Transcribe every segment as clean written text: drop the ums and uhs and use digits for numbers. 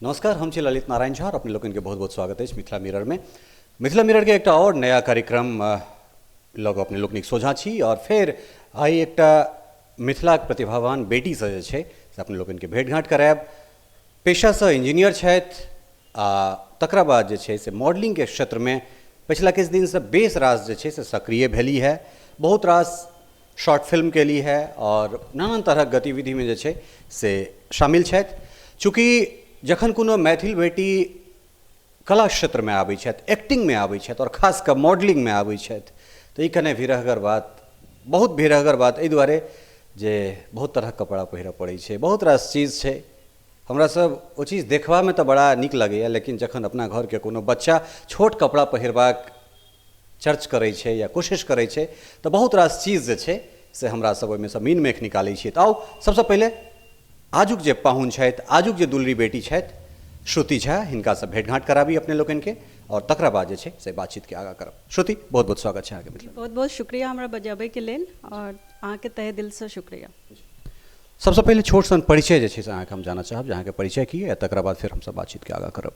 नमस्कार, हम छी ललित नारायण झा और अपने लोकनि के बहुत बहुत स्वागत अछि मिथिला मिरर में। मिथिला मिरर के एकटा और नया कार्यक्रम लग अपने लोकनिक सोझाँ छी और फेर आइ एकटा मिथिलाक प्रतिभावान बेटीसँ जे छै से अपने लोकनिके भेँट घाँट करायब। पेशासँ इंजीनियर छथि आ तकरा बाद जे छै से मॉडलिंगके क्षेत्रमे पछिला किछु दिनसँ बेस रास जे छै से सक्रिय भेली है, बहुत रास शॉर्ट फिल्म केली है और नानान तरहक गतिविधिमे जे छै से शामिल छथि। चूँकि जखन कोनो मैथिल बेटी कला क्षेत्रमे आबै छथि, एक्टिंगमे आबै छथि आओर खास कऽ मॉडलिंगमे आबै छथि तऽ ई कने भिरहगर बात, बहुत भिरहगर बात एहि दुआरे जे बहुत तरहक कपड़ा पहिरऽ पड़ै छै, बहुत रास चीज छै। हमरा सब ओ चीज देखबामे तऽ बड़ा नीक लगैए, लेकिन जखन अपना घरके कोनो बच्चा छोट कपड़ा पहिरबाक चर्च करै छै या कोशिश करै छै तऽ बहुत रास चीज जे छै से हमरा सब ओहिमेसँ मीन मेख निकालै छियै। तऽ आउ सबसँ पहिले आजुक जे पाहुन छथि, आजुक जे दुलरी बेटी छथि श्रुति झा, हिनकासँ भेँट घाँट कराबी अपने लोकनिके और तकरा बाद जे छै से बातचीतके आगाँ करब। श्रुति, बहुत बहुत स्वागत छै अहाँके मिथिला। बहुत बहुत शुक्रिया हमरा बजाबैके लेल और अहाँके तहे दिलसँ शुक्रिया। सबसँ पहिले छोट सन परिचय जे छै से अहाँके हम जानऽ चाहब जे अहाँके परिचय की अइ, तकरा बाद फेर हमसब बातचीतके आगाँ करब।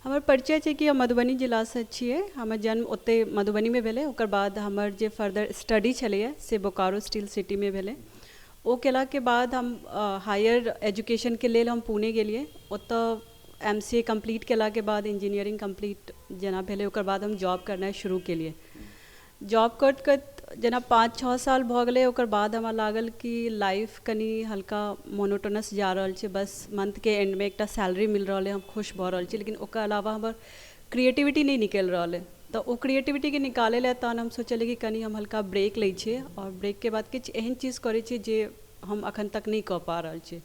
हमर परिचय छै कि हम मधुबनी जिलासँ छियै, हमर जन्म ओतहि मधुबनीमे भेलै। ओकर बाद हमर जे फर्दर स्टडी छलैए से बोकारो स्टील सिटीमे भेलै। ओ केलाके बाद हम हायर एजुकेशनके लेल हम पुणे गेलियै। ओतऽ एम सी ए कम्प्लीट केलाके बाद इंजीनियरिंग कम्प्लीट जेना भेलै, ओकर बाद हम जॉब करनाइ शुरू केलियै। जॉब करैत करैत जेना 5-6 साल भऽ गेलै, ओकर बाद हमरा लागल कि लाइफ कनि हल्का मोनोटोनस जा रहल छै। बस मंथके एंडमे एकटा सैलरी मिल रहल अइ, हम खुश भऽ रहल छी, लेकिन ओकर अलावा हमर क्रिएटिविटी नहि निकलि रहल अइ। तऽ ओ क्रिएटिविटीके निकालै लए तहन हम सोचलियै कि कनि हम हल्का ब्रेक लै छियै आओर ब्रेकके बाद किछु एहन चीज करै छियै जे हम अखन तक नहि कऽ पा रहल छी।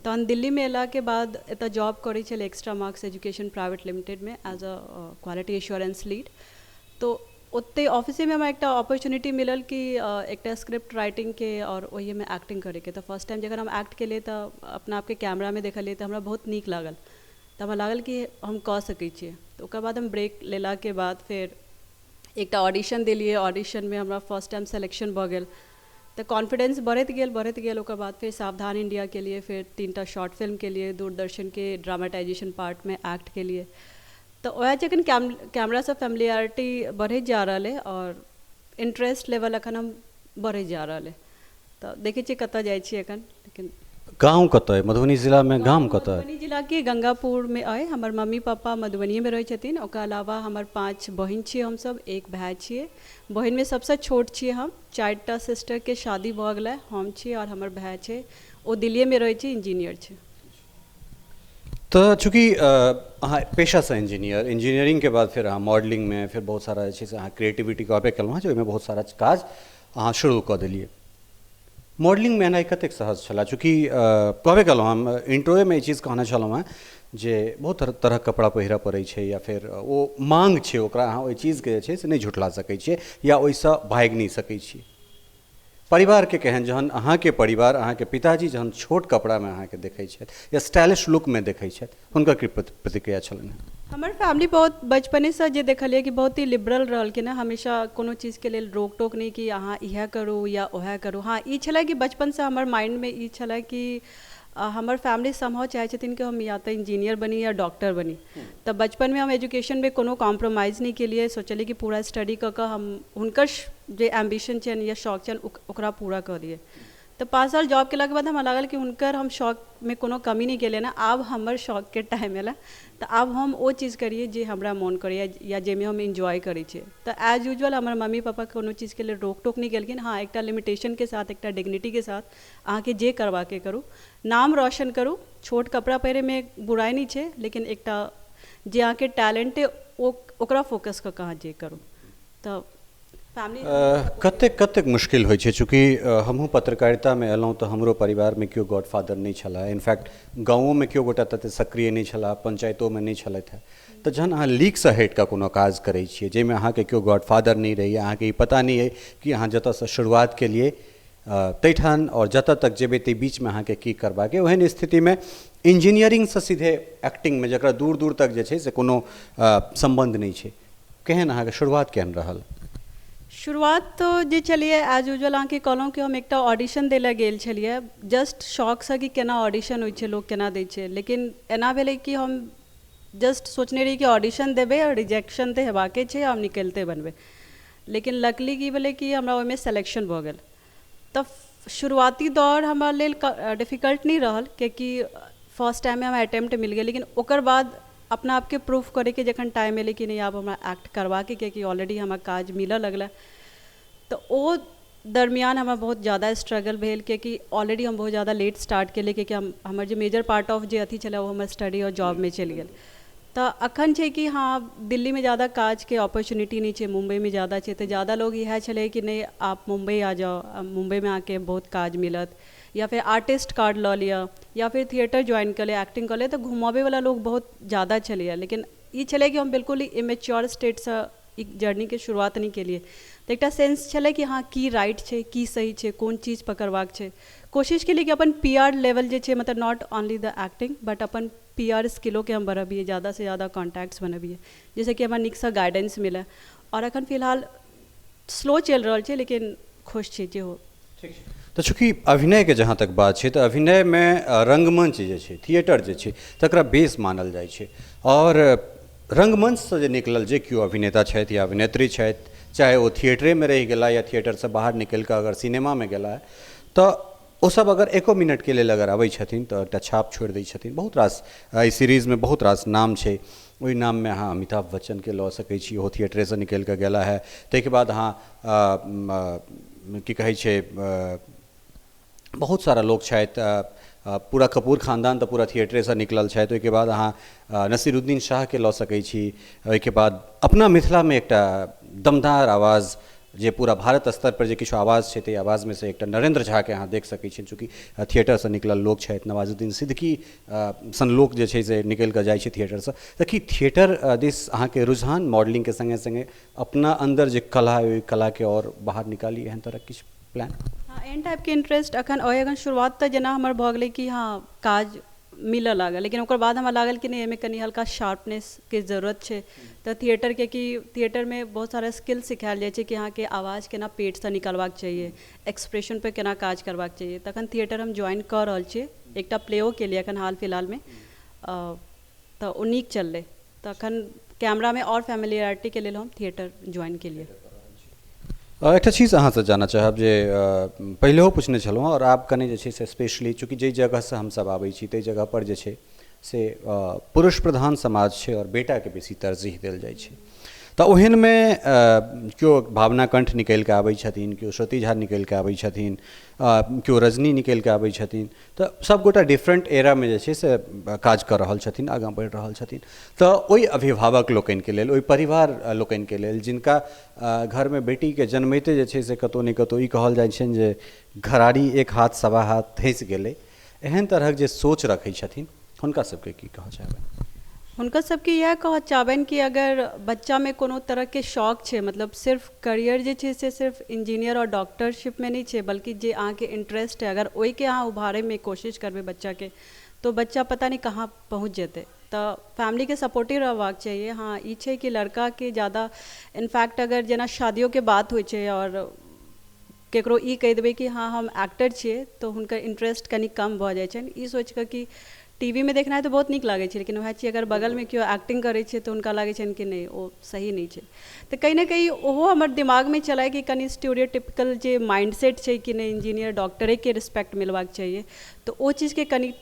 तहन दिल्लीमे अयलाके बाद एतऽ जॉब करै छलियै एक्स्ट्रा मार्क्स एजुकेशन प्राइवेट लिमिटेडमे as a quality assurance lead. तऽ ओतहि ऑफिसेमे हमरा एकटा अपॉर्चुनिटी मिलल कि एकटा स्क्रिप्ट राइटिंगके आओर ओहिमे एक्टिंग करैके। तऽ फर्स्ट टाइम जखन हम एक्ट केलियै तऽ अपना आपके कैमरामे देखलियै तऽ हमरा बहुत नीक लागल। तऽ हमरा लागल कि हम कऽ सकै छियै। तऽ ओकर बाद हम ब्रेक लेलाके बाद फेर एकटा ऑडिशन देलियै। ऑडिशनमे हमरा फर्स्ट टाइम सिलेक्शन भऽ गेल तऽ कॉन्फिडेंस बढ़ैत गेल, बढ़ैत गेल। ओकर बाद फेर सावधान इंडिया केलियै, फेर 3टा शॉर्ट फिल्म केलियै, दूरदर्शनके ड्रामाटाइजेशन पार्टमे एक्ट केलियै। तऽ वएह जखन कैमरासँ फेमिलियरिटी बढ़ैत जा रहल अइ आओर इंट्रेस्ट लेवल एखन हम बढ़ैत जा रहल अइ, तऽ देखै छियै कतऽ जाइ छियै एखन। लेकिन गाँव कतऽ अइ? मधुबनी जिलामे गाम कतऽ अइ? मधुबनी जिलाके गंगापुरमे अइ। हमर मम्मी पापा मधुबनिएमे रहै छथिन। ओकर अलावा हमर 5 बहिन छियै हमसब, एक भाय छियै। बहिनमे सबसँ छोट छियै हम। 4टा सिस्टरके शादी भऽ गेलै, हम छी आओर हमर भाय छै, ओ दिल्लीएमे रहै छै, इंजीनियर छै। तऽ चूँकि अहाँ पेशासँ इंजीनियर, इंजीनियरिंगके बाद फेर अहाँ मॉडलिंगमे फेर बहुत सारा जे छै से अहाँ क्रिएटिविटी कहबे केलहुँ हँ जे ओहिमे बहुत सारा काज अहाँ शुरू कऽ देलियै। मॉडलिंगमे एनाइ कतेक सहज छलए? चूँकि कहबे केलहुँ, हम इंट्रोएमे ई चीज कहने छलहुँ हेँ जे बहुत तरहक कपड़ा पहिरऽ पड़ै छै या फेर ओ माँग छै, ओकरा अहाँ ओहि चीजके जे छै से नहि झुठला सकै छियै या ओहिसँ भागि नहि सकै छी। परिवारके केहन, जहन अहाँके परिवार, अहाँके पिताजी जहन छोट कपड़ामे अहाँके देखै छथि या स्टाइलिश लुकमे देखै छथि, हुनकर की प्रतिक्रिया छलनि हेँ? हमर फैमिली बहुत बचपनेसँ जे देखलियै कि बहुत ही लिबरल रहलखिन हँ। हमेशा कोनो चीजके लेल रोक टोक नहि कि अहाँ इएह करू या ओएह करू। हँ, ई छलै कि बचपनसँ हमर माइंडमे ई छलै कि हमर फैमिली समहाउ चाहै छथिन कि हम या तऽ इंजीनियर बनी या डॉक्टर बनी। तऽ बचपनमे हम एजुकेशनमे कोनो कॉम्प्रोमाइज नहि केलियै। सोचलियै कि पूरा स्टडी कऽ कऽ हम हुनकर जे एम्बिशन छनि या शौक छनि ओकरा पूरा कऽ दियै। तऽ 5 साल जॉब केलाके बाद हमरा लागल कि हुनकर हम शौकमे कोनो कमी नहि केलियनि हँ, आब हमर शौकके टाइम एलै, तऽ आब हम ओ चीज करियै जे हमरा मोन करैए या जाहिमे हम इन्जॉय करै छियै। तऽ एज यूजुअल हमर मम्मी पापा कोनो चीजके लेल रोक टोक नहि केलखिन। हँ, एकटा लिमिटेशनके साथ, एकटा डिग्निटीके साथ, अहाँके जे करबाके करू, नाम रोशन करू। छोट कपड़ा पहिरैमे बुराइ नहि छै, लेकिन एकटा जे अहाँके टैलेंट अइ ओ ओकरा फोकस कऽ कऽ अहाँ जे करू। तऽ फैमिली कतेक कतेक मुश्किल होइ छै? चूँकि हमहूँ पत्रकारितामे एलहुँ तऽ हमरो परिवारमे केओ गॉडफादर नहि छलाह, इनफैक्ट गाँवोमे केओ गोटा ततेक सक्रिय नहि छलाह, पंचायतोमे नहि छलथि हेँ। तऽ जहन अहाँ लीकसँ हटि कऽ कोनो काज करै छियै जाहिमे अहाँके केओ गॉडफादर नहि रहैए, अहाँके ई पता नहि अइ कि अहाँ जतऽसँ शुरुआत केलियै ताहिठाम आओर जतऽ तक जेबै ताहि बीचमे अहाँके की करबाक अइ, ओहन स्थितिमे इंजीनियरिंगसँ सीधे एक्टिंगमे जकरा दूर दूर तक जे छै से कोनो सम्बन्ध नहि छै, केहन अहाँके शुरुआत केहन रहल? शुरुआत तऽ जे छलैए एज यूजुअल अहाँके कहलहुँ कि हम एकटा ऑडिशन दै लए गेल छलियै जस्ट शौकसँ कि केना ऑडिशन होइ छै, लोक केना दै छै। लेकिन एना भेलै कि हम जस्ट सोचने रही कि ऑडिशन देबै आओर रिजेक्शन तऽ हेबाके छै, हम निकलिते बनबै। लेकिन लकली की भेलै कि हमरा ओहिमे सेलेक्शन भऽ गेल। तऽ शुरुआती दौर हमरा लेल डिफिकल्ट नहि रहल, कियाकि फर्स्ट टाइममे हमरा अटेम्प्ट मिल गेल। लेकिन ओकर बाद अपना आपके प्रूफ करैके जखन टाइम एलै कि नहि आब हमरा एक्ट करबाके, कियाकि ऑलरेडी हमरा काज मिलऽ लगलै, तऽ ओ दरमियान हमरा बहुत ज्यादा स्ट्रगल भेल, कियाकि ऑलरेडी हम बहुत ज्यादा लेट स्टार्ट केलियै, कियाकि हम हमर जे मेजर पार्ट ऑफ जे अथी छलै ओ हमर स्टडी आओर जॉबमे चलि गेल। तऽ अखन छै कि हँ दिल्लीमे ज्यादा काजके अपॉर्चुनिटी नहि छै, मुम्बइमे ज्यादा छै। तऽ ज्यादा लोग इएह छलै कि नहि आप मुम्बई आ जाउ, मुम्बईमे अहाँके बहुत काज मिलत, या फेर आर्टिस्ट कार्ड लऽ लिअ, या फिर थिएटर ज्वाइन कऽ लिअ, एक्टिंग कऽ लिअ। तऽ घुमबैवला लोक बहुत ज्यादा छलैए। लेकिन ई छलै कि हम बिल्कुल ही इमेच्योर स्टेटसँ ई जर्नीके शुरुआत नहि केलियै। तऽ एकटा सेंस छलै कि हँ की राइट छै, की सही छै, कोन चीज पकड़बाक छै। कोशिश केलियै कि अपन पी आर लेवल जे छै, मतलब not only the acting but अपन पी आर स्किलोके हम बढ़बियै, ज्यादासँ ज्यादा कॉन्टैक्ट्स बनबियै, जाहिसँ कि हमरा नीकसँ गाइडेंस मिलय। आओर एखन फिलहाल स्लो चलि रहल छै, लेकिन खुश छी जे हो। ठीक छै। तऽ चूँकि अभिनयके जहाँ तक बात छै, तऽ अभिनयमे रङ्गमञ्च जे छै, थिएटर जे छै, तकरा बेस मानल जाइ छै। आओर रङ्गमञ्चसँ जे निकलल जे केओ अभिनेता छथि या अभिनेत्री छथि, चाहे ओ थिएटरेमे रहि गेला या थिएटरसँ बाहर निकलि कऽ अगर सिनेमामे गेला, तऽ ओसब अगर एको मिनटके लेल अगर अबै छथिन तऽ एकटा छाप छोड़ि दै छथिन। बहुत रास एहि सीरीजमे बहुत रास नाम छै, ओहि नाममे अहाँ अमिताभ बच्चनके लऽ सकै छी, ओहो थिएटरेसँ निकलि कऽ गेला हे। ताहिके बाद अहाँ की कहै छै, बहुत सारा लोक छथि, पूरा कपूर खानदान तऽ पूरा थिएटरेसँ निकलल छथि। ओहिके बाद अहाँ नसीरुद्दीन शाहके लऽ सकै छी। ओहिके बाद अपना मिथिलामे एकटा दमदार आवाज जे पूरा भारत स्तर पर जे किछु आवाज छै, ताहि आवाजमे से एकटा नरेन्द्र झाके अहाँ देख सकै छियनि, चूँकि थिएटरसँ निकलल लोक छथि। नवाजुद्दीन सिद्दीकी सन लोक जे छै से निकलि कऽ जाइ छै थिएटरसँ। तऽ की थिएटर दिस अहाँके रुझान मॉडलिंगके सङ्गे सङ्गे अपना अन्दर जे कला अइ ओहि कलाके आओर बाहर निकाली, एहन तरहक किछु प्लान? हँ, एहन टाइपके इंटरेस्ट अखन अइ। अखन शुरुआत तऽ जेना हमर भऽ गेलै कि हँ काज मिलऽ लागल, लेकिन ओकर बाद हमरा लागल कि नहि एहिमे कनि हल्का शार्पनेसके जरूरत छै। तऽ थिएटरके कि थिएटरमे बहुत सारा स्किल सिखायल जाइ छै कि अहाँके आवाज केना पेटसँ निकालबाक चाहिए, एक्सप्रेशनपर केना काज करबाक चाहिए। तखन थिएटर हम ज्वाइन कऽ रहल छियै, एकटा प्लेओ केलियै एखन हाल फिलहालमे, तऽ ओ नीक चललै। तऽ अखन कैमरामे आओर फैमिलियरिटीके लेल हम थिएटर ज्वाइन केलियै। एकटा चीज अहाँसँ जानऽ चाहब जे पहिलेहो पुछने छलहुँ आओर आब कनि जे छै से स्पेशली, चूँकि जाहि जगहसँ हमसब आबै छी ताहि जगहपर जे छै से पुरुष प्रधान समाज छै आओर बेटाके बेसी तरजीह देल जाइ छै, तऽ ओहनमे केओ भावना कण्ठ निकलि कऽ आबै छथिन, केओ श्रुति झा निकलि कऽ आबै छथिन, केओ रजनी निकलि कऽ आबै छथिन, तऽ सबगोटा डिफरेंट एरामे जे छै से काज कऽ रहल छथिन, आगाँ बढ़ि रहल छथिन। तऽ ओहि अभिभावक लोकनिके लेल, ओहि परिवार लोकनिके लेल जिनका घरमे बेटीके जन्मैते जे छै से कतहु ने कतहु ई कहल जाइ छनि जे घराड़ी एक हाथ सवा हाथ धँसि गेलै, एहन तरहक जे सोच रखै छथिन, हुनका सबके की कहऽ चाहबै? हुनका सबके इएह कहऽ चाहबनि कि अगर बच्चामे कोनो तरहके शौक छै, मतलब सिर्फ करियर जे छै से सिर्फ इंजीनियर आओर डॉक्टरशिपमे नहि छै, बल्कि जे अहाँके इंटरेस्ट है अगर ओहिके अहाँ उभारैमे कोशिश करबै बच्चाके, तो बच्चा पता नहि कहाँ पहुँच जेतै। तऽ फैमिलीके सपोर्टिव रहबाक चाहिए। हँ ई छै कि लड़काके ज्यादा इनफैक्ट अगर जेना शादियोके बात होइ छै आओर केकरो ई कहि देबै कि हँ हम एक्टर छियै, तऽ हुनकर इंटरेस्ट कनि कम भऽ जाइ छनि, ई सोचिकऽ कि टी वी मे देखनाइ तऽ बहुत नीक लागै छै, लेकिन वएह छियै अगर बगलमे केओ एक्टिंग करै छै तऽ हुनका लागै छनि कि नहि ओ सही नहि छै। तऽ कहीं ने कहीं ओहो हमर दिमागमे छलै कि कनि स्टीरियोटिपिकल जे माइंडसेट छै कि नहि इंजीनियर डॉक्टरेके रिस्पेक्ट मिलबाक चाहिए, तऽ ओ चीजके कनि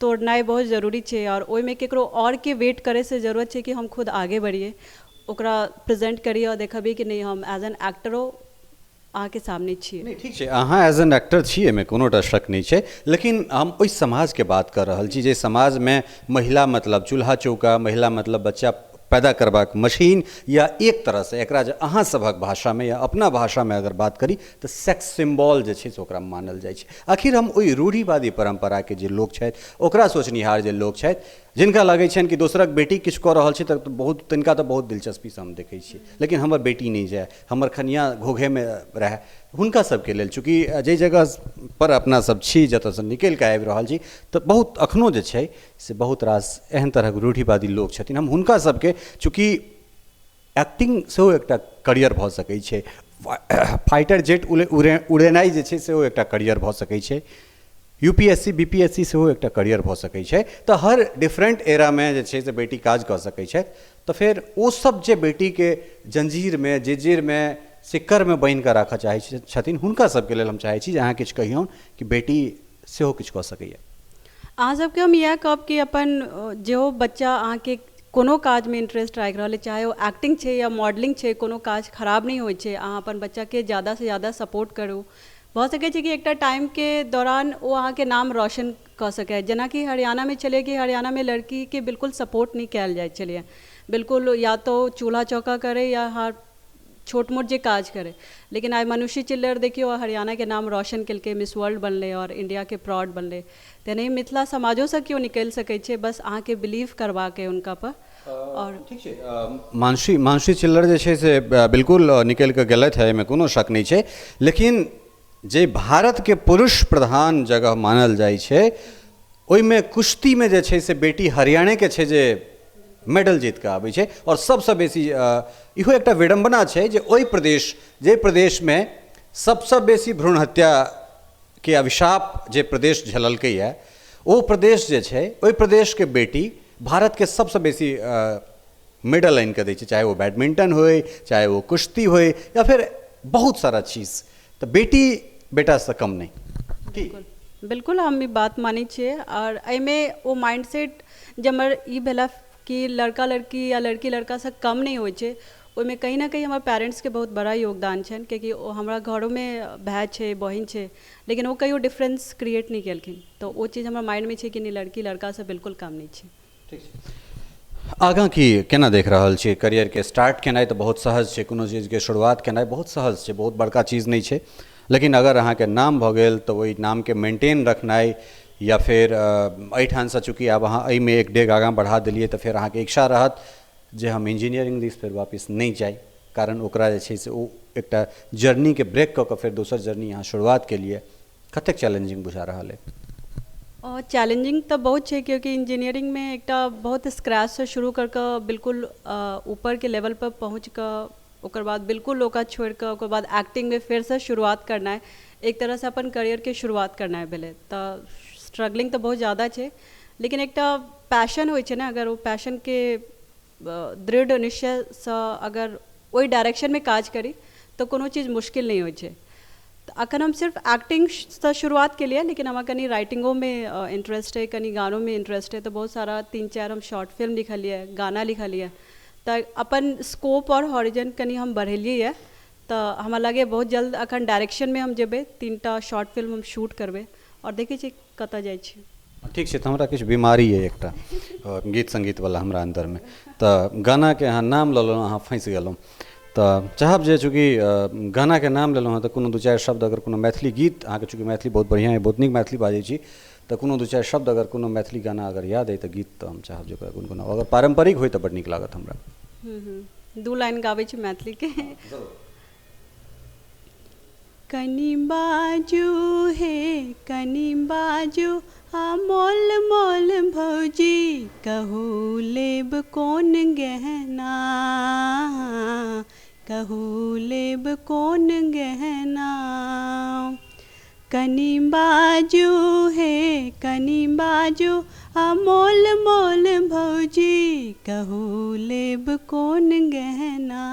तोड़नाइ बहुत जरूरी छै। आओर ओहिमे केकरो आओरके वेट करैसँ जरूरत छै कि हम खुद आगे बढ़ियै, ओकरा प्रेजेंट करियै आओर देखबियै कि नहि हम एज एन एक्टरो अहाँके सामने छियै। नहि ठीक छै, अहाँ एज एन एक्टर छी, एहिमे कोनोटा शक नहि छै, लेकिन हम ओहि समाजके बात कऽ रहल छी जे समाजमे महिला मतलब चूल्हा चौका, महिला मतलब बच्चा पैदा करबाक मशीन, या एक तरहसँ एकरा जे अहाँ सभक भाषामे या अपना भाषामे अगर बात करी तऽ सेक्स सिम्बॉल जे छै से ओकरा मानल जाइ छै। आखिर हम ओहि रूढ़िवादी परम्पराके जे लोक छथि, ओकरा सोचनिहार जे लोक छथि, जिनका लगै छनि कि दोसरक बेटी किछु कऽ रहल छै तऽ बहुत तिनका तऽ बहुत दिलचस्पीसँ हम देखै छियै, लेकिन हमर बेटी नहि जाय, हमर खनिया घोघेमे रहए, हुनका सबके लेल चूँकि जाहि जगह पर अपना सब छी, जतऽसँ निकलि कऽ आबि रहल छी, तऽ बहुत अखनो जे छै से बहुत रास एहन तरहक रूढ़िवादी लोक छथिन। हम हुनका सबके, चूँकि एक्टिंग सेहो एकटा करियर भऽ सकै छै, फाइटर जेट उड़ेनाइ जे छै सेहो एकटा करियर भऽ सकै छै, U P S C B P S C सेहो एकटा करियर भऽ सकै छै। तऽ हर डिफरेंट एरामे जे छै से बेटी काज कऽ सकै छथि। तऽ फेर ओसब जे बेटीके जंजीरमे जेजेरमे सिक्करमे बान्हिकऽ राखऽ चाहै छथिन, हुनका सबके लेल हम चाहै छी जे अहाँ किछु कहियौन कि बेटी सेहो किछु कऽ सकैए। अहाँ सबके हम इएह कहब कि अपन जेहो बच्चा अहाँके कोनो काजमे इंट्रेस्ट राखि रहल अइ, चाहे ओ एक्टिंग छै या मॉडलिंग छै, कोनो काज खराब नहि होइ छै। अहाँ अपन बच्चाके ज्यादासँ ज्यादा सपोर्ट करू। भऽ सकै छै कि एकटा टाइमके दौरान ओ अहाँके नाम रोशन कऽ सकै। जेनाकि हरियाणामे छलै कि हरियाणामे लड़कीके बिल्कुल सपोर्ट नहि कयल जाइ छलैए, बिल्कुल या तऽ ओ चूल्हा चौका करै या छोट मोट जे काज करै। लेकिन आइ मनुषी चिल्लर देखियौ हरियाणाके नाम रोशन केलकै, मिस वर्ल्ड बनलै आओर इण्डियाके प्राउड बनलै। तेनाही मिथिला समाजोसँ केओ निकलि सकै छै, बस अहाँके बिलीव करबाक अइ हुनकापर। आओर ठीक छै, मानुषी चिल्लर जे छै से बिल्कुल निकलि कऽ गेलथि हेँ, एहिमे कोनो शक नहि छै। लेकिन जे भारतके पुरुष प्रधान जगह मानल जाइ छै ओहिमे कुश्तीमे जे छै से बेटी हरियाणेके छै जे मेडल जीत कऽ आबै छै। आओर सबसँ बेसी इहो एकटा विडम्बना छै जे ओहि प्रदेश, जे प्रदेशमे सबसँ बेसी भ्रूण हत्याके अभिशाप जे प्रदेश झेललकैए, ओ प्रदेश जे छै ओहि प्रदेशके बेटी भारतके सबसँ बेसी मेडल आनि कऽ दै छै, चाहे ओ बैडमिंटन होइ, चाहे ओ कुश्ती होइ, या फेर बहुत सारा चीज। तऽ बेटी बेटासँ कम नहि। बिल्कुल बिल्कुल हम ई बात मानै छियै। आओर एहिमे ओ माइंडसेट जे हमर ई भेला कि लड़का लड़की या लड़की लड़कासँ कम नहि होइ छै, ओहिमे कहीं ने कहीं हमर पेरेंट्सके बहुत बड़ा योगदान छनि। कियाकि ओ हमरा घरोमे भाय छै, बहिन छै, लेकिन ओ कहियो डिफरेंस क्रिएट नहि केलखिन। तऽ ओ चीज हमरा माइंडमे छै कि नहि, लड़की लड़कासँ बिल्कुल कम नहि छै। ठीक छै, आगाँ की केना देख रहल छियै? करियरके स्टार्ट केनाइ तऽ बहुत सहज छै, कोनो चीजके शुरुआत केनाइ बहुत सहज छै, बहुत बड़का चीज नहि छै। लेकिन अगर अहाँके नाम भऽ गेल तऽ ओहि नामके मेंटेन रखनाइ, या फेर एहिठामसँ चूँकि आब अहाँ एहिमे एक डेग आगाँ बढ़ा देलियै तऽ फेर अहाँके इच्छा रहत जे हम इंजीनियरिंग दिस फेर वापिस नहि जाइ, कारण ओकरा जे छै से ओ एकटा जर्नीके ब्रेक कऽ कऽ फेर दोसर जर्नी अहाँ शुरुआत केलियै। कतेक चैलेंजिंग बुझा रहल अइ? चैलेंजिंग तऽ बहुत छै, क्योंकि इंजीनियरिंगमे एकटा बहुत स्क्रैचसँ शुरू कर कऽ बिल्कुल ऊपरके लेवलपर पहुँच कऽ ओकर बाद बिल्कुल ओकरा छोड़ि कऽ ओकर बाद एक्टिंगमे फेरसँ शुरुआत करनाइ, एक तरहसँ अपन करियरके शुरुआत करनाइ भेलै। तऽ स्ट्रगलिंग तऽ बहुत ज्यादा छै, लेकिन एकटा पैशन होइ छै ने, अगर ओ पैशनके दृढ़ निश्चयसँ अगर ओहि डायरेक्शनमे काज करी तऽ कोनो चीज मुश्किल नहि होइ छै। तऽ अखन हम सिर्फ एक्टिंगसँ शुरुआत केलियै, लेकिन हमरा कनि राइटिंगोमे इंट्रेस्ट अइ, कनि गानोमे इंट्रेस्ट अइ। तऽ बहुत सारा 3-4 हम शॉर्ट फिल्म लिखलियै, गाना लिखलियै। तऽ अपन स्कोप आओर हॉरिजन कनि हम बढ़ेलियै। तऽ हमरा लगैए बहुत जल्द अखन डायरेक्शनमे हम जेबै, 3टा शॉर्ट फिल्म हम शूट करबै आओर देखै छियै कतऽ जाइ छी। ठीक छै, तऽ हमरा किछु बीमारी अइ एकटा गीत सङ्गीतवला हमरा अन्दरमे, तऽ गानाके अहाँ नाम लऽ लेलहुँ, अहाँ फँसि गेलहुँ। तऽ चाहब जे चूँकि गानाके नाम लेलहुँ हँ तऽ कोनो 2-4 शब्द अगर कोनो मैथिली गीत, अहाँके चूँकि मैथिली बहुत बढ़िआँ अइ, बहुत नीक मैथिली बाजै छी, तऽ कोनो 2-4 शब्द अगर कोनो मैथिली गाना अगर याद अइ तऽ गीत, तऽ हम चाहब जे ओकरा गुनगुनाउ। अगर पारम्परिक होइ तऽ बड्ड नीक लागत हमरा। 2 लाइन गाबै छी मैथिलीके। कनि बाजू हे कनि बाजू आ मोल मोल भौजी, कहू लेब कोन गहना, कहू लेब कोन गहना। कनि बाजू हे कनि बाजू आ मोल मोल भौजी, कहू लेब कोन गहना।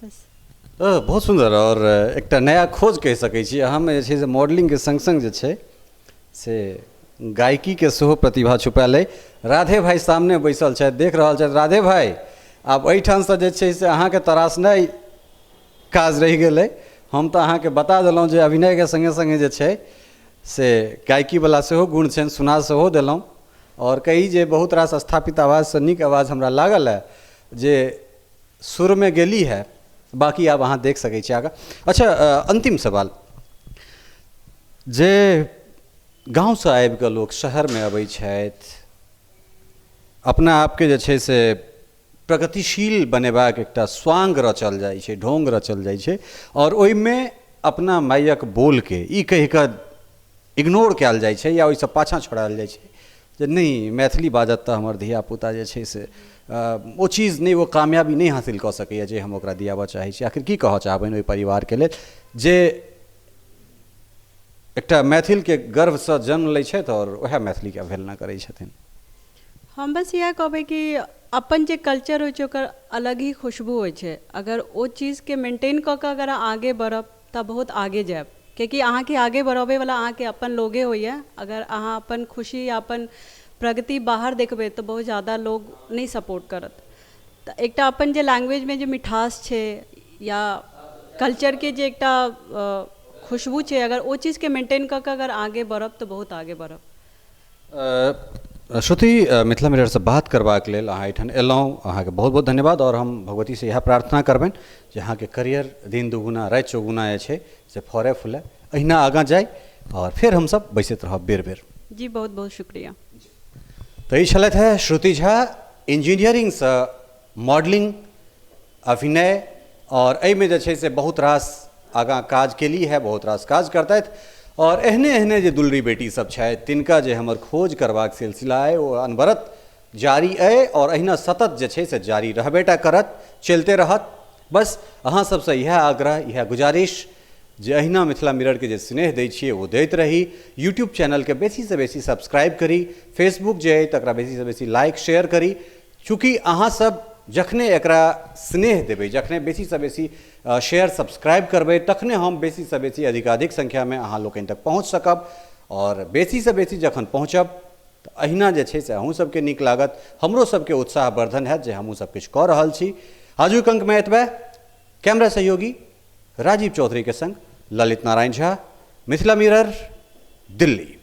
बस। बहुत सुन्दर, आओर एकटा नया खोज कहि सकै छी अहाँमे जे छै से मॉडलिंगके सङ्ग सङ्ग जे छै से गायकीके सेहो प्रतिभा छुपायल अइ। राधे भाइ सामने बैसल छथि, देख रहल छथि। राधे भाइ, आब एहिठामसँ जे छै से अहाँके तरासनाइ काज रहि गेलै। हम तऽ अहाँके बता देलहुँ जे अभिनयके सङ्गे सङ्गे जे छै से गायकीवला सेहो गुण छनि, सुना सेहो देलहुँ। आओर कही जे बहुत रास स्थापित आवाजसँ नीक आवाज हमरा लागल है जे सुरमे गेली है, बाकी आब अहाँ देख सकै छी आगाँ। अच्छा, अन्तिम सवाल, जे गाँवसँ आबिकऽ लोक शहरमे अबै छथि, अपना आपके जे छै से प्रगतिशील बनेबाक एकटा स्वांग रचल जाइ छै, ढोंग रचल जाइ छै, आओर ओहिमे अपना मायक बोलके ई कहिकऽ इग्नोर कयल जाइ छै या ओहिसँ पाछाँ छोड़ायल जाइ छै जे नहि मैथिली बाजत तऽ हमर धियापुता जे छै से ओ चीज नहि, ओ कामयाबी नहि हासिल कऽ सकैए जे हम ओकरा दियाबऽ चाहै छी। आखिर की कहऽ चाहबनि ओहि परिवारके लेल जे एकटा मैथिलके गर्भसँ जन्म लै छथि आओर उएह मैथिलीके अवहेलना करै छथिन? हम बस इएह कहबै कि अपन जे कल्चर होइ छै ओकर अलग ही खुशबू होइ छै। अगर ओ चीजके मेंटेन कऽ कऽ अगर आगे बढ़ब तऽ बहुत आगे जायब, कियाकि अहाँके आगे बढ़ाबैवला अहाँके अपन लोगे होइए। अगर अहाँ अपन खुशी या अपन प्रगति बाहर देखबै तऽ बहुत ज्यादा लोग नहि सपोर्ट करत। तऽ एकटा अपन जे लैंग्वेजमे जे मिठास छै या कल्चरके जे एकटा खुशबू छै, अगर ओ चीजके मेंटेन कऽ कऽ अगर आगे बढ़ब तऽ बहुत आगे बढ़ब। श्रुति, मिथिला मिररसँ बात करबाक लेल अहाँ एहिठाम एलहुँ, अहाँके बहुत बहुत धन्यवाद। आओर हम भगवतीसँ इएह प्रार्थना करबनि जे अहाँके करियर दिन दुगुना राति चौगुना जे छै से फड़ै फूलै, अहिना आगाँ जाइ आओर फेर हमसब बैसैत रहब बेर बेर। जी, बहुत बहुत शुक्रिया। तऽ ई छलथि हे श्रुति झा, इंजीनियरिंगसँ मॉडलिंग, अभिनय आओर एहिमे जे छै से बहुत रास आगाँ काज केली है, बहुत रास काज करतथि। आओर एहने एहने जे दुलरी बेटी सब छथि तिनका जे हमर खोज करबाक सिलसिला अइ ओ अनवरत जारी अइ आओर अहिना सतत जे छै से जारी रहबेटा करत, चलिते रहत। बस अहाँ सबसँ इएह आग्रह, इएह गुजारिश जे अहिना मिथिला मिररके जे स्नेह दै छियै ओ दैत रही। यूट्यूब चैनलके बेसीसँ बेसी सब्सक्राइब करी, फेसबुक जे अइ तकरा बेसीसँ बेसी लाइक शेयर करी। चूँकि अहाँ सब जखने एकरा स्नेह देबै, जखने बेसीसँ बेसी शेयर सब्सक्राइब करबै, तखने हम बेसीसँ बेसी अधिकाधिक संख्यामे अहाँ लोकनि तक पहुँच सकब। आओर बेसीसँ बेसी जखन पहुँचब तऽ अहिना जे छै से अहूँ सबके नीक लागत, हमरो सबके उत्साहवर्धन हैत जे हमहूँ सब किछु कऽ रहल छी। आजुक अंकमे एतबे। कैमरा सहयोगी राजीव चौधरी के संग ललित नारायण झा, मिथिला मिरर, दिल्ली।